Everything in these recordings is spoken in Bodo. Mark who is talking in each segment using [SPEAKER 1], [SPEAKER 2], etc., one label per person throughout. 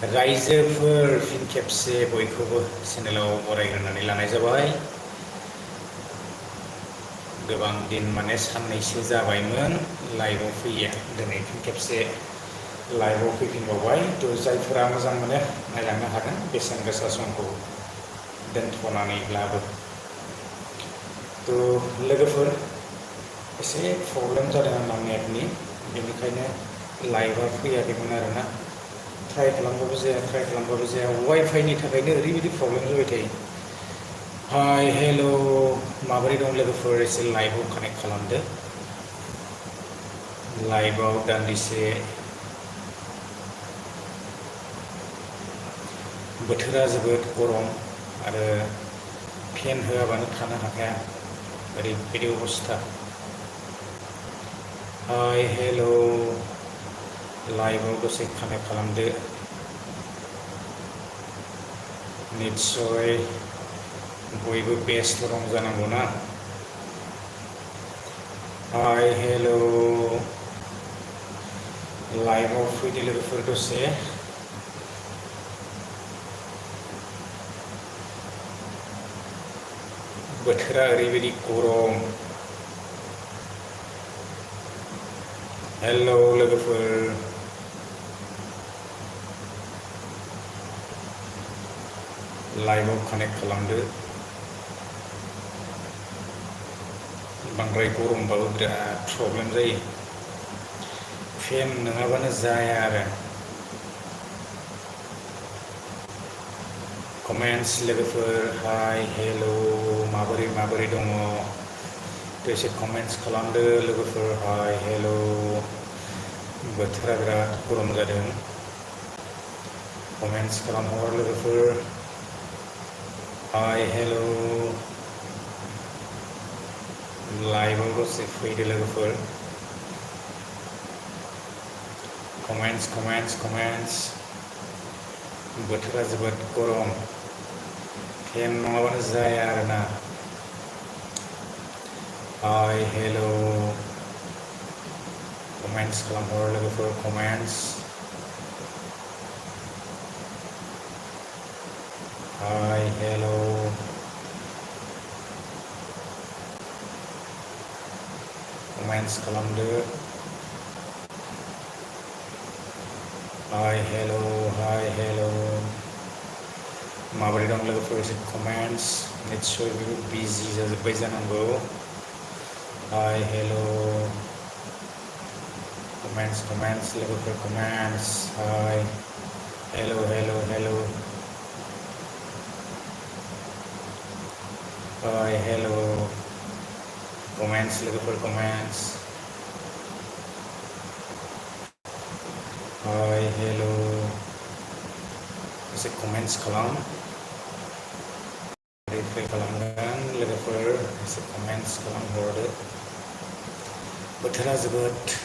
[SPEAKER 1] रायजोफोर फिन खेबसे बयखौबो चेनेलाव बरायग्रोनानै लानाय जाबाय। गोबां दिन माने साननैसो जाबायमोन लाइभआव फैया, दिनै फिन खेबसे लाइभआव फैफिनबावबाय। थ' जायफोरा मोजां मोनो नायलांनो हागोन बेसेन गोसा समखौ दोनथ'नानैब्लाबो। थ' लोगोफोर एसे प्रब्लेम जादों आंनाव नेटनि, बेनिखायनो लाइभआ फैयाखैमोन आरोना। ट्राइ खालामबाबो जाया वाइफाइनि थाखायनो ओरैबायदि प्रब्लेम जाबाय थायो। हाय हेल' माबोरै दं लोगोफोर? एसे लाइभआव कानेक्ट खालामदो। लाइभआव दान्दिसे बोथोरा जोबोद गरम आरो फेन होआबानो थानो हाखाया, ओरैबायदि अबस्था। हाय हेल' लाइभआव दसे कानेक्ट खालामदो। निस्सय बयबो बेस्थ' दं जानांगौना। हाय हेल' लाइभआव फैदो लोगोफोर दसे। बोथोरा ओरैबायदि गरम। हेल' लोगोफोर, लाइभआव कानेक्ट खालामदो। बांद्राय गरमबाबो बिराद प्रब्लेम जायो, फेन नङाबानो जाया आरो। कमेन्ट्स लोगोफोर, हाय हेल' माबोरै दङ? एसे कमेन्ट्स खालामदो लोगोफोर, हाय हेल'। बोथोरा बिराद गरम जादों। कमेन्ट्स खालामहर लोगोफोर, हाय हेल'। लाइभआव दसे फैदो लोगोफोर। कमेन्ट्स। बोथोरा जोबोद गरम, फेन नङाबानो जाया आरोना। Hi hello'. कमेन्ट्स खालामहर लोगोफोर, कमेन्ट्स। Hi hello'. कमेन्ट्स खालामदो। Hi hello'. माबोरै दं लोगोफोर? एसे कमेन्ट्स। निस्सय बेबो बिजि जाजोब्बाय जानांगौ। Hi hello'. कमेन्ट्स लोगोफोर, comments. Hi hello'. Hi hello'. Comments लोगोफोर, कमेन्ट्स। Hi hello'. एसे कमेन्ट्स खालाम। रिप्लाइ खालामगोन लोगोफोर, एसे कमेन्ट्स खालामहरदो। बोथोरा जोबोद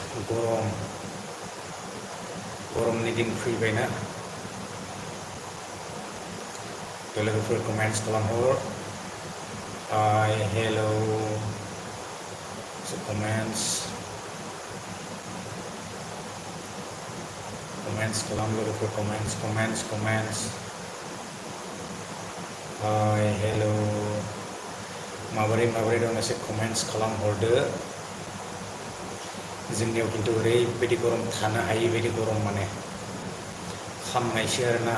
[SPEAKER 1] गरमनि दिन फैबायना। लोगोफोर कमेन्ट्स खालामहर। Hi hello'. एसे कमेन्ट्स खालाम लोगोफोर, कमेन्ट्स। Hi hello'. माबोरै दं? एसे कमेन्ट्स खालामहरदो। जोंनियाव खिन्थु ओरैबायदि गरम, थानो हायि बायदि गरम, माने खामनायसो आरोना।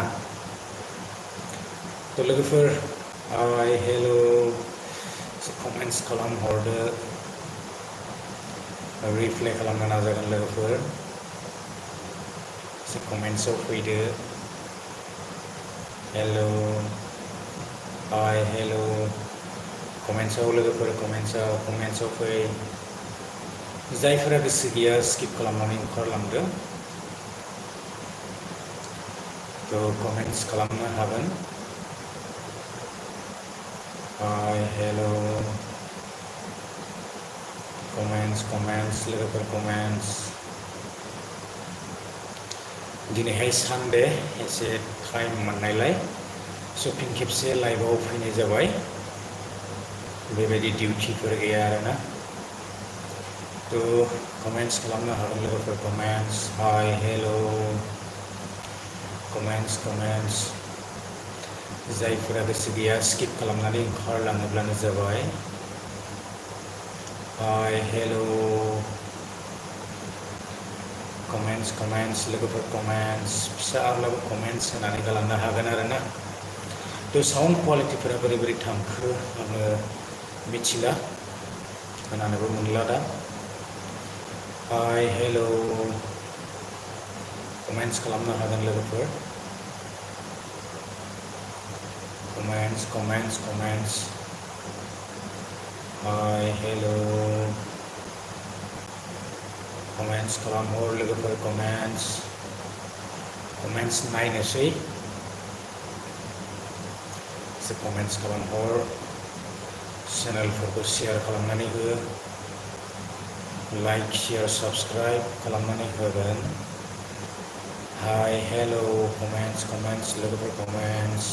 [SPEAKER 1] थ' लोगोफोर, हाय हेल'। एसे कमेन्ट्स खालामहरदो। रिप्लाइ खालामनो नाजागोन लोगोफोर। एसे कमेन्ट्सआव फैदो। हेल'। Hi hello'. कमेन्ट्सआव लोगोफोर, कमेन्ट्सआव फै। जायफोरा गोसो गैया स्किप खालामनानै ओंखारलांदो। थ' कमेन्ट्स खालामनो हागोन। Hi hello'. कमेन्ट्स लोगोफोर, कमेन्ट्स। दिनैहाय सानडे, एसे टाइम मोननायलाय फिन खेबसे लाइभआव फैनाय जाबाय। बेबायदि डिउटिफोर गैया आरोना। थ' कमेन्ट्स खालामनो हागोन लोगोफोर, कमेन्ट्स। Hi hello'. कमेन्ट्स जायफोरा गोसो गैया स्किप खालामनानै ओंखारलाङोब्लानो जाबाय। हाय हेल' कमेन्ट्स लोगोफोर कमेन्ट्स फिसाब्लाबो कमेन्ट्स होनानै गालांनो हागोन आरोना। थ' साउन्ड क्वालिटिफोरा बोरै थांखो आङो मिथिला, खोनानोबो मोनला दा। हाय हेल' कमेन्ट्स खालामनो हागोन लोगोफोर। कमेन्ट्स हाय हेल' कमेन्ट्स खालामहर लोगोफोर कमेन्ट्स नायनोसै कमेन्ट्स खालामहर, चेनेलफोरखौ शेयार खालामनानै हो, लाइक शेयार साबस्क्राइब खालामनानै होगोन। हाय हेल' कमेन्ट्स लोगोफोर कमेन्ट्स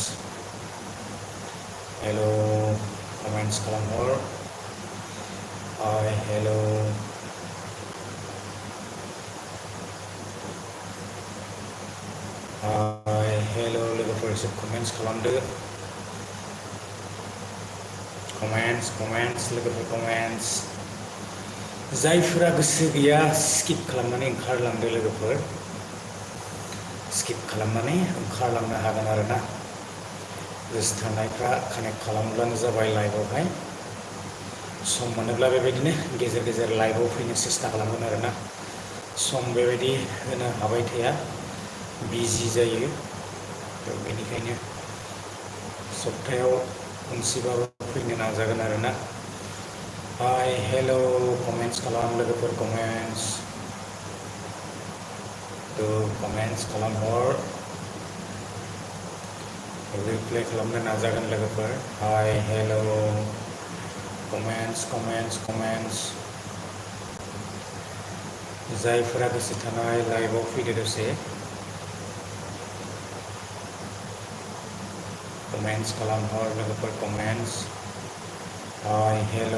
[SPEAKER 1] हेल' comments खालामहर। Hi hello' hi hello' लोगोफोर एसे कमेन्ट्स खालामदो। कमेन्ट्स लोगोफोर कमेन्ट्स जायफोरा गोसो गैया स्किप खालामनानै ओंखारलांदो लोगोफोर, स्किप खालामनानै ओंखारलांनो हागोन आरोना। गोसो थानायफ्रा कानेक्ट खालामब्लानो जाबाय लाइभआवहाय। सम मोनोब्ला बेबायदिनो गेजेर गेजेर लाइभआव फैनो सेस्था खालामगोन आरोना। सम बेबायदि होनो हाबाय थाया, बिजि जायो। बेनिखायनो सप्तायाव खनसेबाबो फैनो नाजागोन आरोना। हाय हेल' कमेन्ट्स खालाम लोगोफोर कमेन्ट्स खालामहर, रिप्लाइ खालामनो नाजागोन लोगोफोर। हाय हेल' कमेन्ट्स जायफोरा गोसो थानाय लाइभआव फैदो दसे कमेन्ट्स खालामहर लोगोफोर कमेन्ट्स। हाय हेल'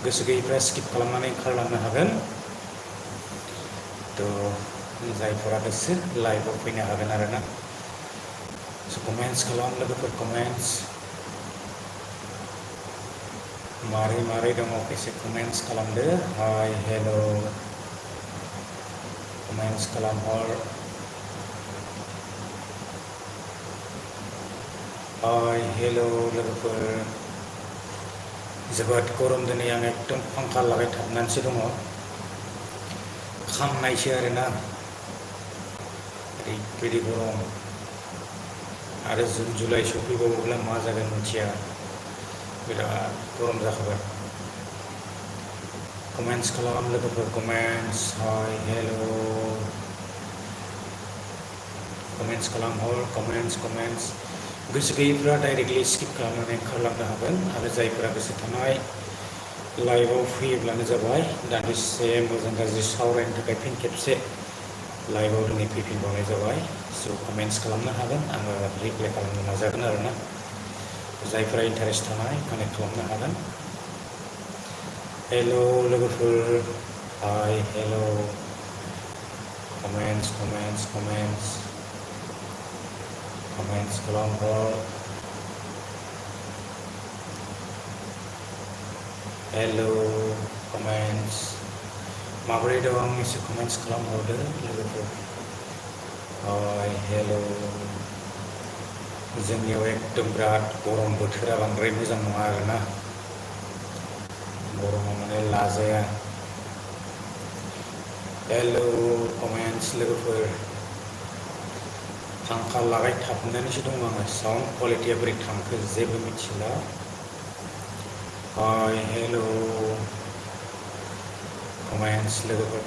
[SPEAKER 1] गोसो गैयैफ्रा स्किप खालामनानै ओंखारलांनो हागोन। थ' जायफोरा गोसो लाइभआव फैनो हागोन आरोना। कमेन्ट्स खालाम लोगोफोर कमेन्ट्स मारै दङ एसे कमेन्ट्स खालामदो। Hi hello' comments खालामहर। Hi hello' लोगोफोर जोबोद गरम दिनै आं एकदम फांखा लागायथाबनानैसो दङ, खामनायसो आरोना, ओरैबायदि गरम। आरो जुन जुलाइ सफैबावोब्ला मा जागोन मिथिया, बिराद गरम जाखाबाय। कमेन्ट्स खालाम लोगोफोर comments. Hi hello' comments खालामहर comments गोसो गैयैफ्रा डाइरेक्टलि स्किप खालामनानै ओंखारलांनो हागोन। आरो जायफोरा गोसो थानाय लाइभआव फैयोब्लानो जाबाय। दान्दिसे मोजां गाज्रि सावरायनो थाखाय फिन खेबसे लाइभआव दिनै फैफिनबावनाय जाबाय। स' कमेन्ट्स खालामनो हागोन, आङो रिप्लाइ खालामनो नाजागोन आरोना। जायफोरा इन्टारेस्ट थानाय कानेक्ट खालामनो हागोन। हेल' लोगोफोर हाय हेल' कमेन्ट्स खालामहर। हेल' कमेन्ट्स माबोरै दं एसे कमेन्ट्स खालामहरदो लोगोफोर। हाय हेल' जोंनियाव एकदम बिराद गरम, बोथोरा बांद्राय मोजां नङा आरोना, गरमाव माने लाजाया। हेल' कमेन्ट्स लोगोफोर फांखा लागायथाबनानैसो दङ आङो, साउन्ड क्वालिटिया बोरै थांखो जेबो मिथिला। हाय हेल' कमेन्ट्स लोगोफोर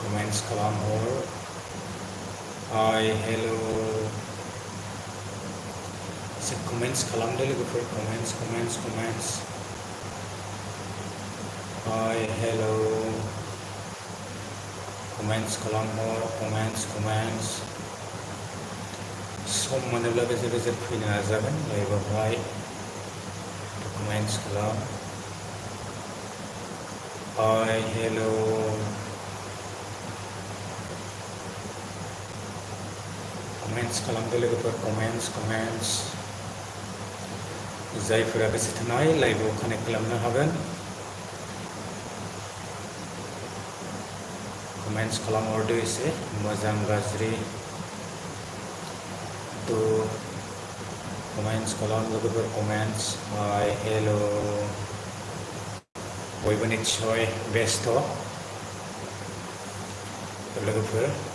[SPEAKER 1] कमेन्ट्स खालामहर। हाय हेल' एसे कमेन्ट्स खालामदो लोगोफोर comments hi hello' comments खालामहर comments सम मोनोब्ला गेजेर गेजेर फैनो नाजागोन लाइभआवहाय। कमेन्ट्स खालाम। हाय हेल' कमेन्ट्स खालामदो लोगोफोर कमेन्ट्स जायफोरा गोसो थानाय लाइभआव कानेक्ट खालामनो हागोन कमेन्ट्स खालामहरदो एसे मोजां गाज्रि तो कमेन्ट्स खालाम लोगोफोर कमेन्ट्स हाय हेलो बयबो निस्सय बेस्थ' लोगोफोर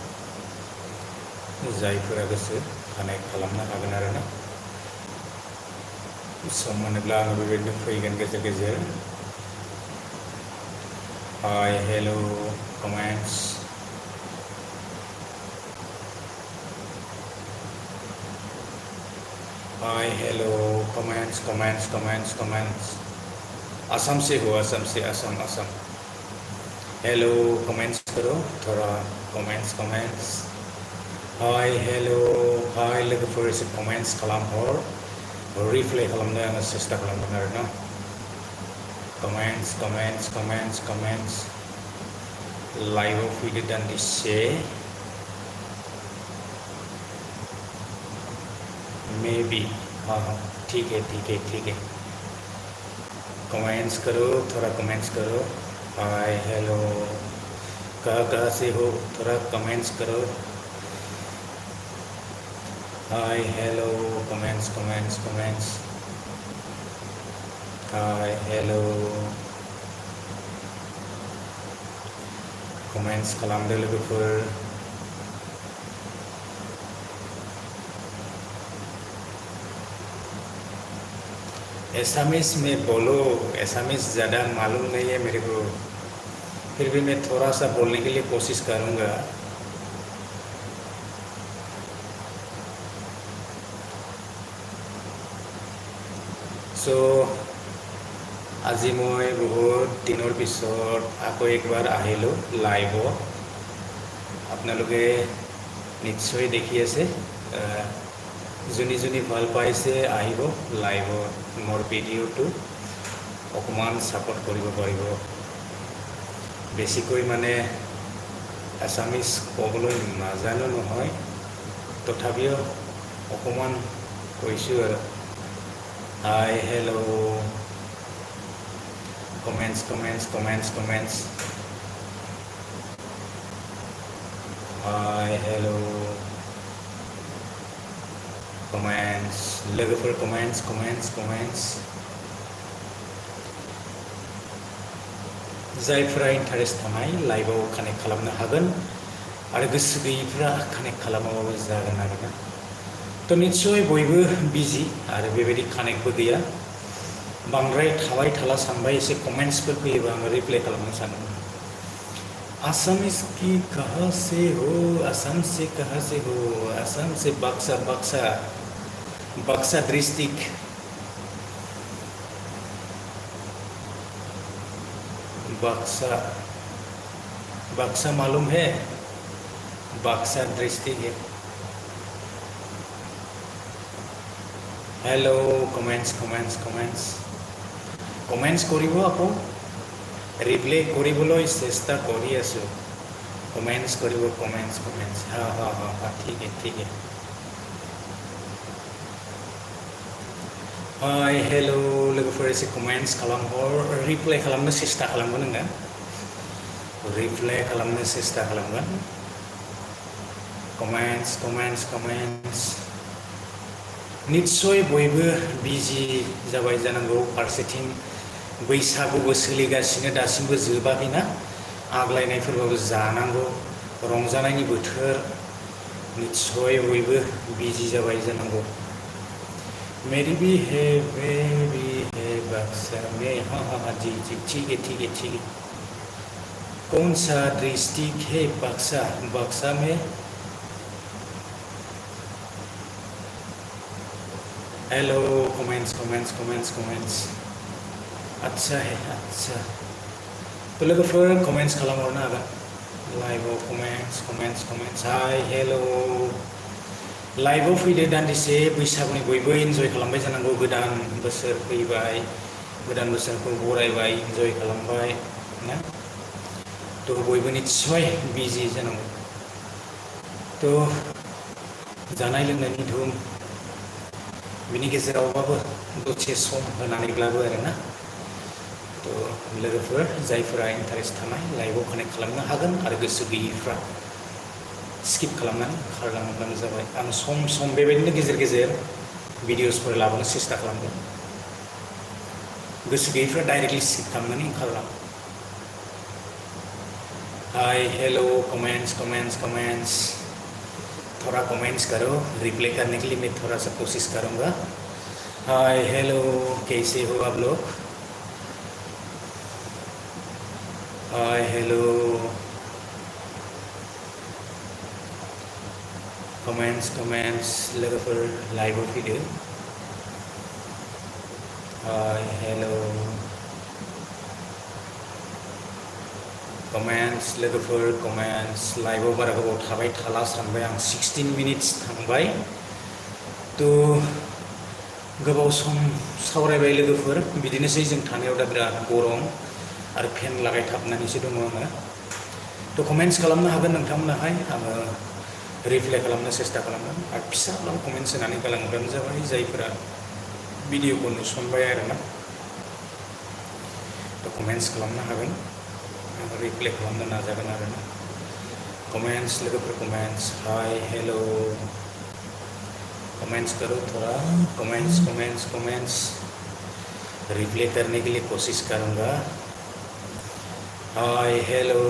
[SPEAKER 1] जायफोरा गोसो कानेक्ट खालामनो हागोन आरोना सम मोनोब्ला आङो बेबायदिनो फैगोन गेजेर गेजेर हाय हेलो कमेन्ट्स हाय हेलो कमेंट्स असम से हो असम हेलो कमेंट्स करो थोड़ा कमेंट्स हाय हेलो हाय लोगोफोर एसे कमेंट्स खालामहर रिप्लाय खालामनो आङो सेस्था खालामगोन आरोना कमेंट्स लाइभआव फैदो दान्दिसे मे बी हाँ ठीक है कमेंट्स करो थोड़ा कमेंट्स करो हाय हेलो कहाँ से हो थोड़ा कमेंट्स करो हाय hello comments hi hello comments खालामदो लोगोफोर एसामिस में बोलो एसामिस ज़्यादा मालूम नहीं है मेरे को फिर भी मैं थोड़ा सा बोलने के लिए कोशिश करूँगा सो আজি মই বহুত দিনৰ পিছত আকৌ একবাৰ আহিলোঁ লাইভত আপোনালোকে নিশ্চয় দেখি আছে যোনি ভাল পাইছে আহিব লাইভত মোৰ ভিডিঅ'টো অকণমান ছাপোৰ্ট কৰিব পাৰিব বেছিকৈ মানে আছামিজ ক'বলৈ নাজানো নহয় তথাপিও অকণমান কৈছোঁ আৰু hi hello' comments hi hello comments लोगोफोर कमेंट्स जायफोरा इन्टारेस्ट थानाय लाइभआव कानेक्ट खालामनो हागोन आरो गोसो गैयैफ्रा कानेक्ट खालामाबाबो जागोन आरोना तो निश्चय बयबो बिजि आरो बेबायदि कानेक्टबो गैया बांद्राय थाबाय थाला सानबाय एसे कमेंट्सफोर फैयोबा आङो रिप्लाय खालामनो सानो आसामिस की कहाँ से हो आसाम से बक्सा डिस्ट्रिक्ट बक्सा मालूम है बक्सा डिस्ट्रिक्ट है हेलो कमेंट्स करिब आको रिप्लाय কৰিবলৈ চেষ্টা কৰি আছো कमेंट्स करिब कमेंट्स हाँ ठीक है हाय हेलो लोगोफोर एसे कमेंट्स खालामहर रिप्लाय खालामनो सेस्था खालामगोन आङो रिप्लाय खालामनो सेस्था खालामगोन कमेंट्स निश्चय बयबो बिजि जाबाय जानांगौ फारसेथिं बैसागुबो सोलिगासिनो दासिमबो जोबाखैना आग्लायनायफोरबाबो जानांगौ रंजानायनि बोथोर निश्चय बयबो बिजि जाबाय जानांगौ मेरी भी है बक्सा में हाँ जी ठीक है कौन सा डिस्ट्रिक्ट है बक्सा में हेलो कमेंट्स अच्छा है तो लोगोफोर कमेंट्स खालामहरनो हागोन लाइभआव कमेंट्स हाय हेलो लाइभआव फैदो दान्दिसे बैसागुनि बयबो इन्जय खालामबाय जानांगौ गोदान बोसोर फैबाय गोदान बोसोरखौ बरायबाय इन्जय खालामबाय ना तो बयबो निश्चय बिजि जानांगौ तो जानाय लोंनायनि धुम बिनि गेजेरावबाबो दसे सम होनानैब्लाबो आरोना थ' लोगोफोर जायफोरा इन्टारेस्ट थानाय लाइभआव कानेक्ट खालामनो हागोन आरो गोसो गैयैफ्रा स्किप खालामनानै खारलाङोब्लानो जाबाय। आं सम सम बेबायदिनो गेजेर गेजेर भिडिअसफोर लाबोनो सेस्था खालामगोन। गोसो गैयैफ्रा डाइरेक्टलि स्किप खालामनानै ओंखारलां। Hi hello comments comments comments थोड़ा कमेंट्स करो, रिप्लाई करने के लिए मैं थोड़ा सा कोशिश करूँगा। हाय हेलो, कैसे हो आप लोग? हाय हेलो, कमेंट्स कमेंट्स लोगोफोर लाइभआव फैदो। हाय हेलो, कमेंट्स लोगोफोर कमेंट्स लाइभआव बारा गोबाव थाबाय थाला सानबाय आं 16 मिनिट्स थांबाय थ' गोबाव सम सावरायबाय लोगोफोर बिदिनोसै जों थानायाव दा बिराद गरम आरो फेन लागायथाबनानैसो दङ आङो थ' कमेन्ट्स खालामनो हागोन नोंथांमोनाहाय आङो रिप्लाइ खालामनो सेस्था खालामगोन आरो फिसाब्लाबो कमेन्ट्स होनानै गालांब्लानो जाबाय जायफोरा भिडिअखौ नुसनबाय आरोना थ' कमेन्ट्स खालामनो हागोन आं रिप्लाइ खालामनो नाजागोन आरोना कमेंट्स लोगोफोर कमेंट्स हाय हेलो कमेंट्स करो थोड़ा कमेंट्स कमेंट्स कमेंट्स रिप्लाई करने के लिए कोशिश करूँगा। हाय हेलो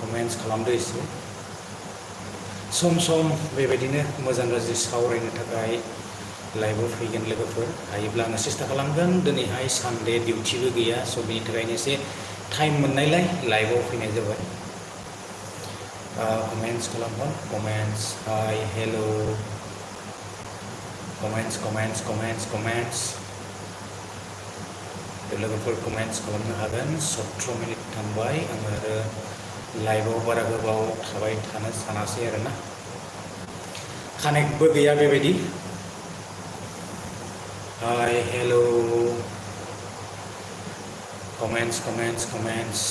[SPEAKER 1] कमेंट्स खालामदो एसे सम सम बेबायदिनो मोजां गाज्रि सावरायनो थाखाय लाइभआव फैगोन लोगोफोर हायोब्ला आङो सेस्था खालामगोन दिनैहाय सानडे डिउटिबो गैया स' बिनि थाखायनो एसे टाइम मोननायलाय लाइभआव फैनाय जाबाय। कमेंट्स खालामहर comments hi hello comments comments comments comments लोगोफोर कमेंट्स खालामनो हागोन 17 मिनिट थांबाय आङो आरो लाइभआव बारा गोबाव थाबाय थानो सानासै आरोना कानेक्टबो गैया बेबायदि। Hi hello comments comments comments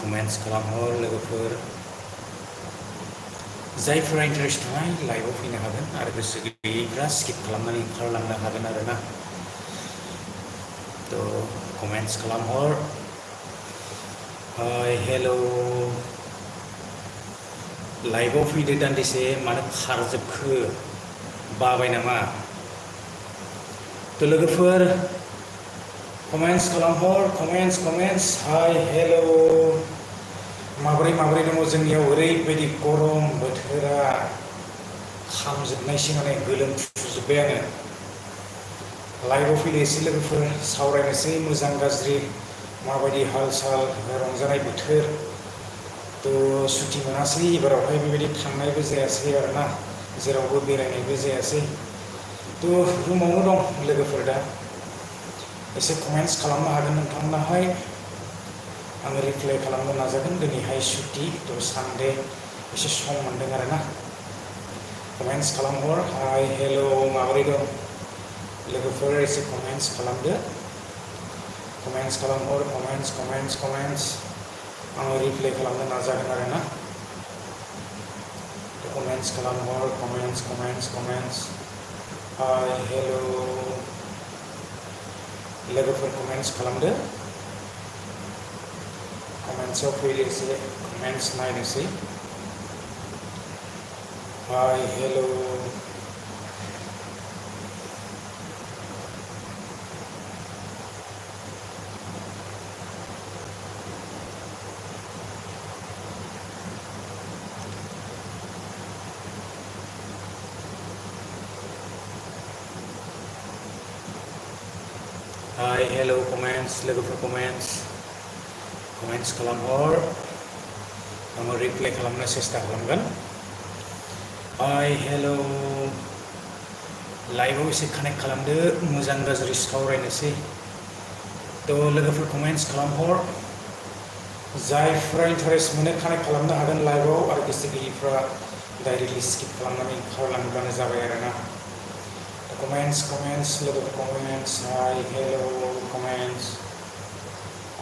[SPEAKER 1] comments खालामहर लोगोफोर जायफोरा इन्टारेस्ट थानाय लाइभआव फैनो हागोन आरो गोसो गैयैफ्रा स्किप खालामनानै ओंखारलांनो हागोन आरोना थ' कमेंट्स खालामहर हाय हेलो लाइभआव फैदो दान्दिसे मानो खारजोबखो बाबाय नामा थ' लोगोफोर कमेंट्स खालामहर कमेंट्स कमेंट्स हाय हेलो माबोरै माबोरै दङ जोंनियाव ओरैबायदि गरम बोथोरा खामजोबनायसै माने गोलोमफुजोब्बाय आङो लाइभआव फैदो एसे लोगोफोर सावरायनोसै मोजां गाज्रि माबायदि हाल साल रंजानाय बोथोर थ' सुटि मोनासै एबारावहाय बेबायदि थांनायबो जायासै आरोना जेरावबो बेरायनायबो जायासै थ' रुमावनो दं लोगोफोर दा एसे कमेंट्स खालामनो हागोन नोंथांमोनाहाय आङो रिप्लाइ खालामनो नाजागोन दिनैहाय सुटि थ' सानडे एसे सम मोनदों आरोना कमेंट्स खालामहर हाय हेलो माबोरै दं लोगोफोर एसे कमेंट्स खालामदो कमेंट्स खालामहर कमेंट्स कमेंट्स कमेंट्स आङो रिप्लाइ खालामनो नाजागोन आरोना कमेंट्स खालामहर comments comments comments hi hello लोगोफोर कमेंट्स खालामदो कमेंट्सआव फैदो एसे कमेंट्स नायनोसै hi hello hi hello comments लोगोफोर कमेंट्स खालामहर आङो रिप्लाइ खालामनो सेस्था खालामगोन हाय हेलो लाइभआव एसे कानेक्ट खालामदो मोजां गाज्रि सावरायनोसै थ' लोगोफोर कमेंट्स खालामहर जायफ्रा इन्टारेस्ट मोनो कानेक्ट खालामनो हागोन लाइभआव आरो गोसो गैयैफ्रा डाइरेक्टलि स्किप खालामनानै ओंखारलांब्लानो जाबाय आरोना कमेंट्स कमेंट्स लोगोफोर कमेंट्स हाय हेलो कमेंट्स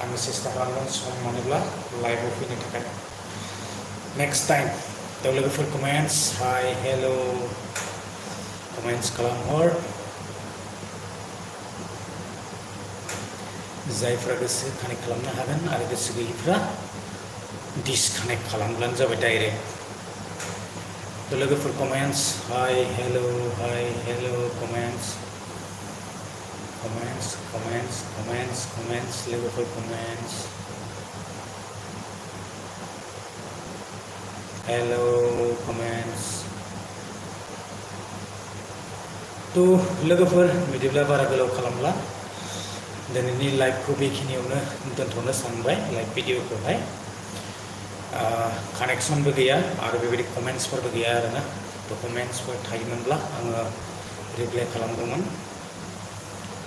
[SPEAKER 1] आङो सेस्था खालामगोन सम मोनोब्ला लाइभआव फैनो थाखाय नेक्स्ट टाइम थ' लोगोफोर कमेन्ट्स हाय हेल' कमेन्ट्स खालामहर जायफ्रा गोसो कानेक्ट खालामनो हागोन आरो गोसो गैयैफ्रा डिसकानेक्ट खालामब्लानो जाबाय डाइरेक्ट थ' लोगोफोर कमेन्ट्स हाय हेल' कमेन्ट्स लोगोफोर कमेन्ट्स हेल' कमेन्ट्स थ' लोगोफोर बिदिब्ला बारा गोलाव खालामला दिनैनि लाइभखौ बेखिनियावनो दोनथ'नो सानबाय लाइभ भिडिअखौहाय कानेक्सनबो गैया आरो बेबायदि कमेन्ट्सफोरबो गैया आरोना थ' कमेन्ट्सफोर थायोमोनब्ला आङो रिप्लाइ खालामगौमोन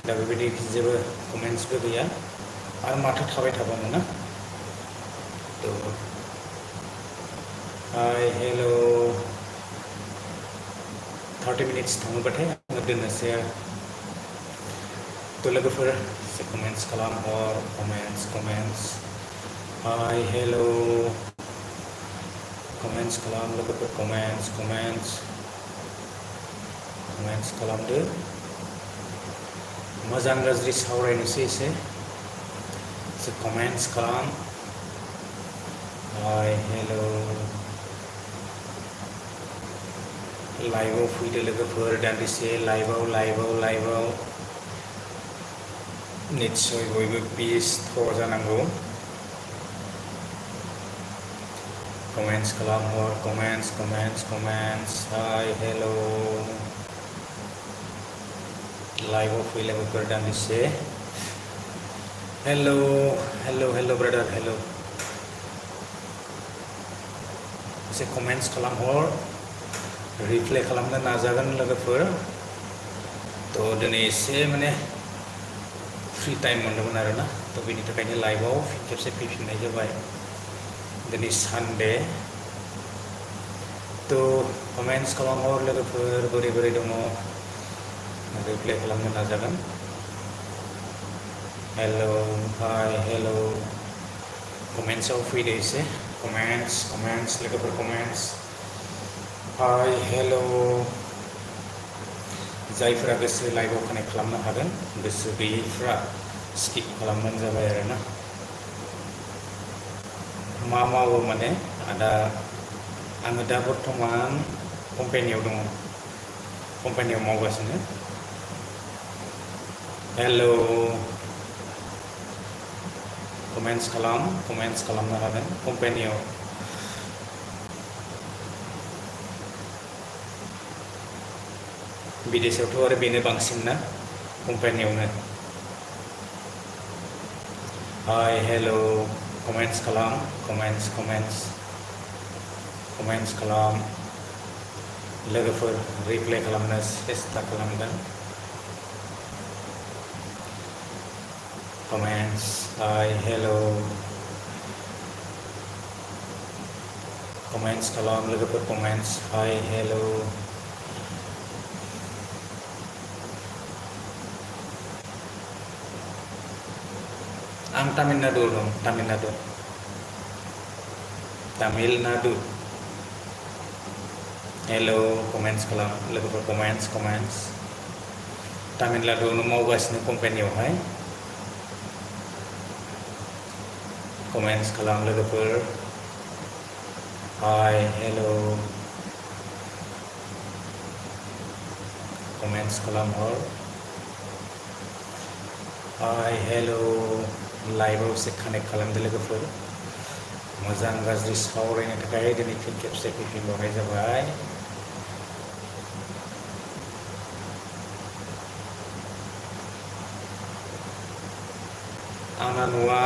[SPEAKER 1] दा बेबायदि जेबो कमेन्ट्सबो गैया आरो माथो थाबाय थाबावनो ना थ' हाय हेल' 30 मिनिट्स थाङोबाथाय आङो दोननोसै आरो थ' लोगोफोर एसे comments खालामहर comments hi hello' comments खालाम लोगोफोर कमेन्ट्स खालामदो मोजां गाज्रि सावरायनोसै एसे कमेन्ट्स खालाम हाय हेल' लाइभआव फैदो लोगोफोर दान्दिसे लाइभआव निस्सय बयबो बेस्थ जानांगौ कमेन्ट्स खालामहर कमेन्ट्स हाय हेल' लाइभआव फै लोगोफोर दान्दिसे हेल' ब्रादार हेल' एसे कमेन्ट्स खालामहर रिप्लाइ खालामनो नाजागोन लोगोफोर थ' दिनै एसे माने फ्रि टाइम मोनदोंमोन आरोना थ' बेनि थाखायनो लाइभआव खेबसे फैफिननाय जाबाय दिनै सानडे थ' कमेन्ट्स खालामहर लोगोफोर बोरै दङ रिप्लाइ खालामनो नाजागोन हेल' हाय हेल' कमेन्ट्सआव फैदो एसे कमेन्ट्स लोगोफोर कमेन्ट्स हाय हेल' जायफ्रा गोसो लाइभआव कानेक्ट खालामनो हागोन गोसो गैयैफ्रा स्किप खालामबानो जाबाय आरोना मा मावो माने आङो दा बर्थमान कम्पानियाव दङ कम्पानियाव मावगासिनो हेल' कमेन्ट्स खालामनो हागोन कम्पानियाव विदेशावथ' आरो बेनो बांसिन ना कम्पानियावनो हाय हेल' कमेन्ट्स खालाम लोगोफोर रिप्लाइ खालामनो सेस्था खालामगोन कमेन्ट्स हाय हेल' कमेन्ट्स खालाम लोगोफोर कमेन्ट्स हाय हेल' आं तामिलनाडुआव दं तामिलनाडु हेल' कमेन्ट्स खालाम लोगोफोर कमेन्ट्स तामिलनाडुआवनो मावगासिनो कम्पानियावहाय कमेन्ट्स खालाम लोगोफोर hi hello' comments खालामहर hi hello' लाइभआव एसे कानेक्ट खालामदो लोगोफोर मोजां गाज्रि सावरायनो थाखाय दिनै फिन खेबसे फैफिनबावनाय जाबाय आंना न'आ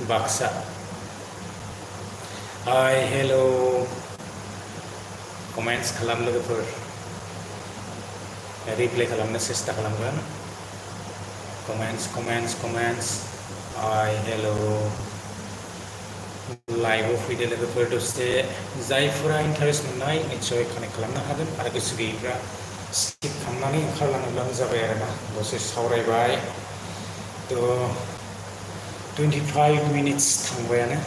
[SPEAKER 1] बाक्सा हाय हेल' कमेन्ट्स खालाम लोगोफोर रिप्लाइ खालामनो सेस्था खालामगोन कमेन्ट्स हाय हेल' लाइभआव फैदो लोगोफोर दसे जायफोरा इन्टारेस्ट मोननाय निस्सय कानेक्ट खालामनो हागोन आरो गोसो गैयैफ्रा स्किप खालामनानै ओंखारलाङोब्लानो जाबाय आरोना दसे सावरायबाय 25 मिनिट्स थांबायानो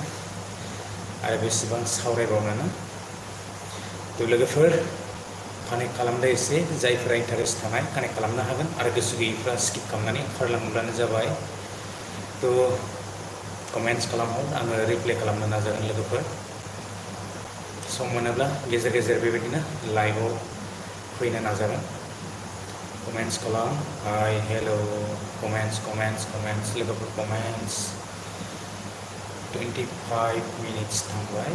[SPEAKER 1] आरो बेसेबां सावरायबावनो लोगोफोर कानेक्ट खालामदो एसे जायफोरा इन्टारेस्ट थानाय कानेक्ट खालामनो हागोन आरो गोसो गैयैफ्रा स्किप खालामनानै खारलाङोब्लानो जाबाय कमेन्ट्स खालामहर आङो रिप्लाइ खालामनो नाजागोन लोगोफोर सम मोनोब्ला गेजेर गेजेर बेबायदिनो लाइभआव फैनो नाजागोन कमेन्ट्स खालाम हाय हेल' कमेन्ट्स लोगोफोर कमेन्ट्स 25 मिनिट्स थांबाय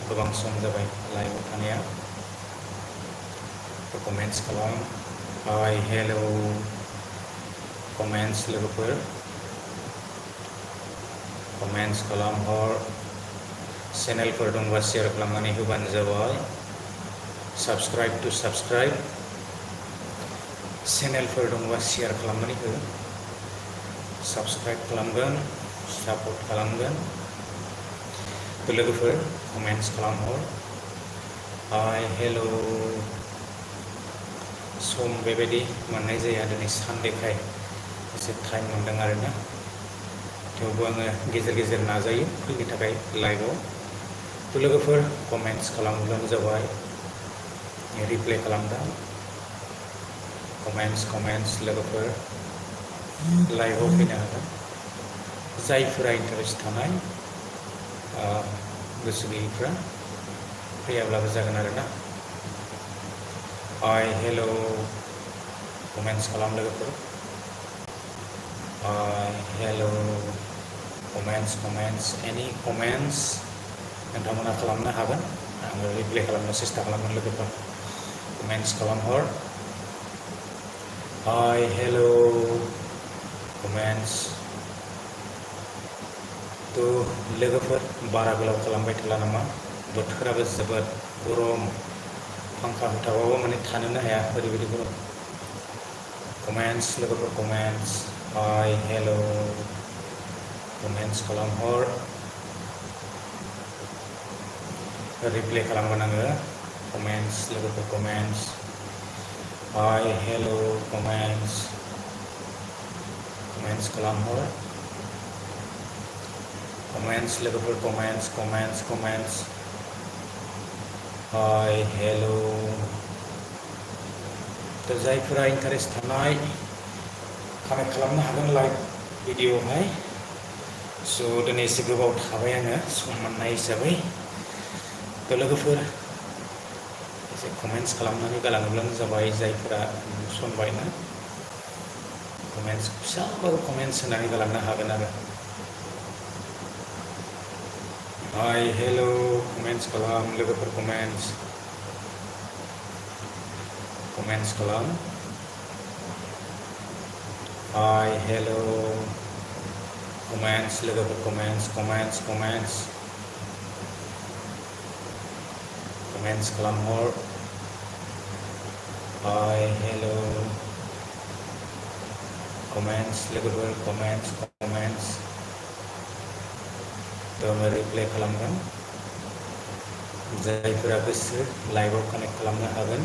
[SPEAKER 1] गोबां सम जाबाय लाइभआव थानाया कमेन्ट्स खालाम हाय हेल' कमेन्ट्स लोगोफोर कमेन्ट्स खालामहर चेनेलफोर दंबा शेयार खालामनानै होबानो जाबाय साबस्क्राइब चेनेलफोर दंबा शेयार खालामनानै हो साबस्क्राइब खालामगोन सापर्ट खालामगोन लोगोफोर कमेन्ट्स खालामहर हाय हेल' सम बेबायदि मोननाय जाया दिनै सानडेखाय एसे टाइम मोनदों आरोना थेवबो आङो गेजेर गेजेर नाजायो फैनो थाखाय लाइभआव लोगोफोर कमेन्ट्स खालामब्लानो जाबाय रिप्लाइ खालामदा कमेन्ट्स लोगोफोर लाइभआव फैनो हागोन जायफोरा इन्टारेस्ट थानाय गोसो गैयैफ्रा फैयाब्लाबो जागोन आरोना हाय हेल' कमेन्ट्स खालाम लोगोफोर हाय हेल' कमेन्ट्स एनि कमेन्ट्स नोंथांमोना खालामनो हागोन आङो रिप्लाइ खालामनो सेस्था खालामगोन लोगोफोर कमेन्ट्स खालामहर हाय हेल' कमेन्ट्स लोगोफोर बारा गोलाव खालामबाय थाला नामा बोथोराबो जोबोद गरम फांखा होथाबाबो माने थानोनो हाया ओरैबायदि गरम कमेन्ट्स लोगोफोर comments hi hello' comments खालामहर reply खालामगोन आङो कमेन्ट्स लोगोफोर comments hi hello' comments खालामहर comments लोगोफोर कमेन्ट्स हाय हेल' जायफोरा इन्टारेस्ट थानाय कानेक्ट खालामनो हागोन लाइभ भिडिअ'आवहाय दिनै एसे गोबाव थाबाय आङो सम मोननाय हिसाबै लोगोफोर एसे कमेन्ट्स खालामनानै गालाङोब्लानो जाबाय जायफोरा नुसनबायना कमेन्ट्स फिसाबाबो कमेन्ट्स होनानै गालांनो हागोन आरो हाय हेल' कमेन्ट्स खालाम लोगोफोर कमेन्ट्स खालाम हाय हेल' कमेन्ट्स लोगोफोर कमेन्ट्स खालामहर हाय हेल' कमेन्ट्स लोगोफोर कमेन्ट्स आङो रिप्लाइ खालामगोन जायफोरा गोसो लाइभआव कानेक्ट खालामनो हागोन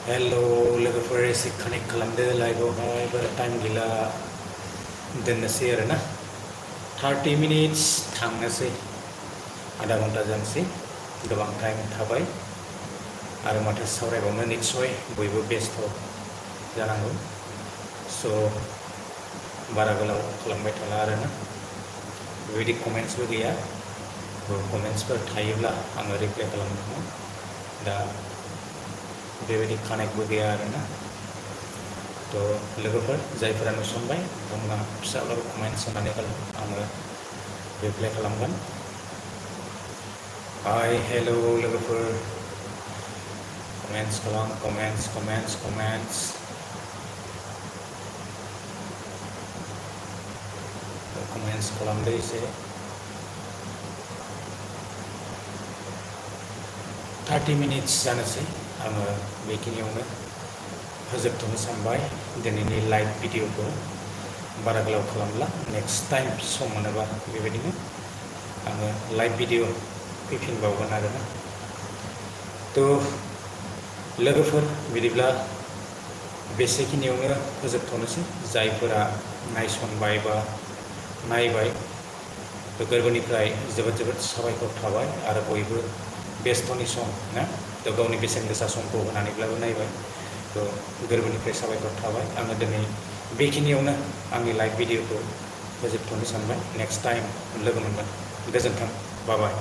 [SPEAKER 1] हेल' लोगोफोर एसे कानेक्ट खालामदो लाइभआवहाय बारा टाइम गैला दोननोसै आरोना 30 मिनिट्स थांनोसै आधा घन्टा जानोसै गोबां टाइम थाबाय आरो माथो सावरायबावनो निस्सय बयबो बेस्थ' जानांगौ बारा गोलाव खालामबाय थाला आरोना बेबायदि कमेन्ट्सबो गैया कमेन्ट्सफोर थायोब्ला आङो रिप्लाइ खालामगोन दा बेबायदि कानेक्टबो गैया आरोना लोगोफोर जायफोरा नुसनबाय बिथांमोना फिसाब्लाबो कमेन्ट्स होनानै आङो रिप्लाइ खालामगोन हाय हेल' लोगोफोर कमेन्ट्स खालाम कमेन्ट्स खालामदो एसे 30 मिनिट्स जानोसै आङो बेखिनियावनो फोजोबथ'नो सानबाय दिनैनि लाइभ भिडिअखौ बारा गोलाव खालामला नेक्स्ट टाइम सम मोनोबा बेबायदिनो आङो लाइभ भिडिअ फैफिनबावगोन आरोना लोगोफोर बिदिब्ला बेसेखिनियावनो फोजोबथ'नोसै जायफोरा नायसनबाय बा नायबाय गोरबोनिफ्राय जोबोद जोबोद साबायखर थाबाय आरो बयबो बेस्थ'नि सम ना गावनि बेसेन गोसा समखौ होनानैब्लाबो नायबाय गोरबोनिफ्राय साबायखर थाबाय आङो दिनै बेखिनियावनो आंनि लाइभ भिडिअखौ फोजोबथ'नो सानबाय नेक्स्ट टाइम लोगो मोनगोन गोजोन्थों बाय